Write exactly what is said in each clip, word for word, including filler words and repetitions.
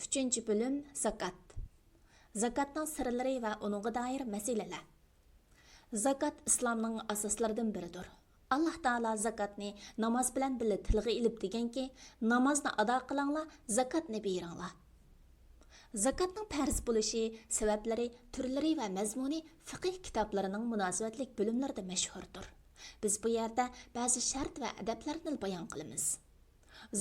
ئۈچىنچى بۆلۈم، زاكات. زاكاتنىڭ سىرلىرى ۋە ئۇنىڭغا دائىر مەسىلىلەر. زاكات ئىسلامنىڭ ئاساسلىرىدىن بىرىدۇر. ئاللاھ تائالا زاكاتنى ناماز بىلەن بىللە تىلغا ئېلىپ دېگەنكى، نامازنى ئادا قىلىڭلار، زاكاتنى بېرىڭلار. زاكاتنىڭ پەرز بولۇشى، سەۋەبلىرى، تۈرلىرى ۋە مەزمۇنى فىقىھ كىتابلىرىنىڭ مۇناسىۋەتلىك بۆلۈملىرىدە مەشھۇردۇر. بىز بۇ يەردە بەزى شەرت ۋە ئەدەپلەرنى بايان قىلىمىز.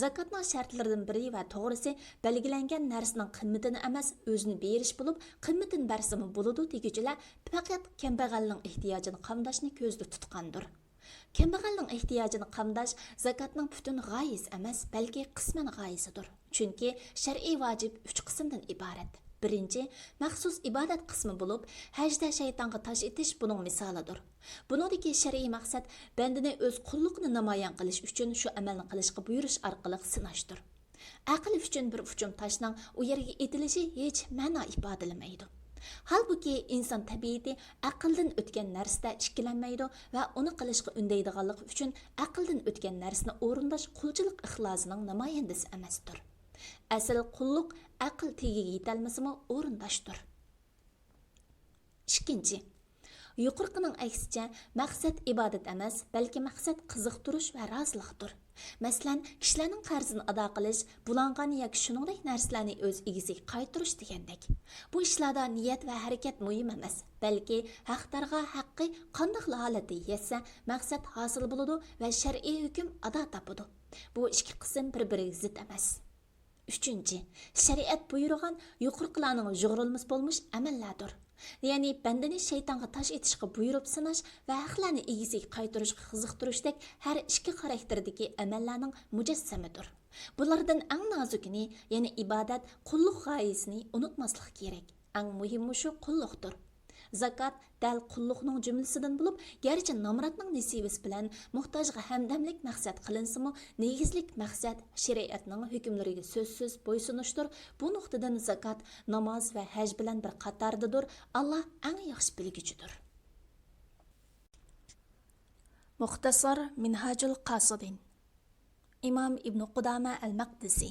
زاكاتنىڭ شەرتلىرىدىن بىرى ۋە توغرىسى، بەلگىلەنگەن نەرسىنىڭ قىممىتىنى ئەمەس، ئۆزىنى بېرىش بولۇپ، قىممىتىنى بەرسىمۇ بولىدۇ دېگۈچىلەر پەقەت كەمبەغەلنىڭ ئېھتىياجىنى قامداشنى كۆزدە تۇتقاندۇر. كەمبەغەلنىڭ ئېھتىياجىنى قامداش زاكاتنىڭ پۈتۈن غايىسى ئەمەس، بەلكى قىسمەن غايىسىدۇر. چۈنكى شەرئىي ۋاجىپ ئۈچ قىسىمدىن ئىبارەت. بىرىنچى، مەخسۇس ئىبادەت قىسمى بولۇپ، ھەجدە شەيتانغا تاش ئېتىش بۇنىڭ مىسالىدۇر. بۇنىڭدىكى شەرئىي مەقسەت بەندىنى ئۆز قۇللۇقىنى نامايان قىلىش ئۈچۈن شۇ ئەمەلنى قىلىشقا بۇيرۇش ئارقىلىق سىناشتۇر. ئەقىل ئۈچۈن بىر ئۇچۇم تاشنىڭ ئۇ يەرگە ئېتىلىشى ھېچ مەنا ئىپادىلىمەيدۇ. ھالبۇكى، ئىنسان تەبىئىتى ئەقىلدىن ئۆتكەن نەرسىدە ئىككىلەنمەيدۇ ۋە ئۇنى قىلىشقا ئۈندەيدىغانلىقى ئۈچۈن ئەقىلدىن ئۆتكەن نەرسىنى ئورۇنداش قۇلچىلىق ئىخلاسىنىڭ نامايەندىسى ئەمەستۇر. ئەسلى قۇللۇق ئەقىل تېگىگە يېتەلمىسىمۇ ئورۇنداشتۇر. ئىككىنچى، يۇقىرىقىنىڭ ئەكسىچە، مەقسەت ئىبادەت ئەمەس، بەلكى مەقسەت قىزىقتۇرۇش ۋە رازىلىقتۇر. مەسىلەن، كىشىلەرنىڭ قەرزىنى ئادا قىلىش، بۇلانغان ياكى شۇنىڭدەك نەرسىلەرنى ئۆز ئىگىسىگە قايتۇرۇش دېگەندەك. بۇ ئىشلاردا نىيەت ۋە ھەرىكەت مۇھىم ئەمەس، بەلكى ھەقدارغا ھەققى قانداقلا ھالەتتە يەتسە، مەقسەت ھاسىل بولىدۇ ۋە شەرئىي ھۆكۈم ئادا تاپىدۇ. بۇ ئىككى قىسىم بىر-بىرىگە زىت ئەمەس. ئۈچىنچى، شەرىئەت بۇيرۇغان يۇقىرىقىلارنىڭ يۇغۇرۇلمىسى بولمىش ئەمەللەردۇر. يەنى بەندىنى شەيتانغا تاش ئېتىشقا بۇيرۇپ سىناش ۋە ھەقلەرنى ئىگىسىگە قايتۇرۇشقا قىزىقتۇرۇشتەك ھەر ئىككى خاراكتېردىكى ئەمەللەرنىڭ مۇجەسسەمىدۇر. بۇلاردىن ئەڭ نازۇكىنى، يەنى ئىبادەت، قۇللۇق غايىسىنى ئۇنتۇماسلىق كېرەك. ئەڭ مۇھىمى شۇ قۇللۇقتۇر. زاكات دەل قۇللۇقنىڭ جۈملىسىدىن بولۇپ، گەرچە نامراتنىڭ نېسىۋىسى بىلەن موھتاجغا ھەمدەملىك مەقسەت قىلىنسىمۇ، نېگىزلىك مەقسەت شەرىئەتنىڭ ھۆكۈملىرىگە سۆزسىز بويسۇنۇشتۇر. بۇ نۇقتىدىن زاكات ناماز ۋە ھەج بىلەن بىر قاتاردىدۇر. ئاللا ئەڭ ياخشى بىلگۈچىدۇر. مۇختەسەر مىنھاجۇل قاسىدىن. ئىمام ئىبنۇ قۇدامە ئەل مەقدىسى.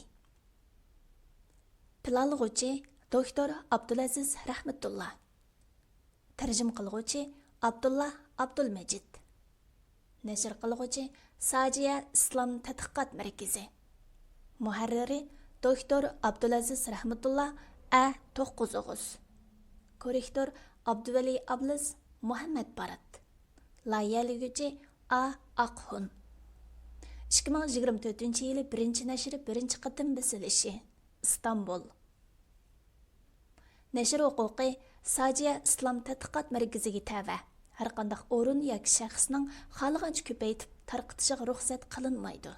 پىلانلىغۇچى، دوكتور ئابدۇلئەزىز رەھمەتۇللا. تەرجىمە قىلغۇچى، ئابدۇللا ئابدۇلمەجىت. نەشر قىلغۇچى، ساجىيە ئىسلام تەتقىقات مەركىزى. مۇھەررىرى، دوكتور ئابدۇلئەزىز رەھمەتۇللا، ئە توققۇز ئوغۇز. كوررېكتور، ئابدۇۋەلى ئابلىز، مۇھەممەد بارات. لايىھەلىگۈچى، ئا ئاقخۇن. ئىككى مىڭ يىگىرمە تۆتىنچى يىلى بىرىنچى نەشرى بىرىنچى قېتىم بېسىلىشى. ئىستانبۇل. نەشر ھوقۇقى ساجىيە ئىسلام تەتقىقات مەركىزىگە تەۋە. ھەرقانداق ئورۇن ياكى شەخسنىڭ خالىغانچە كۆپەيتىپ تارقىتىشىغا رۇخسەت قىلىنمايدۇ.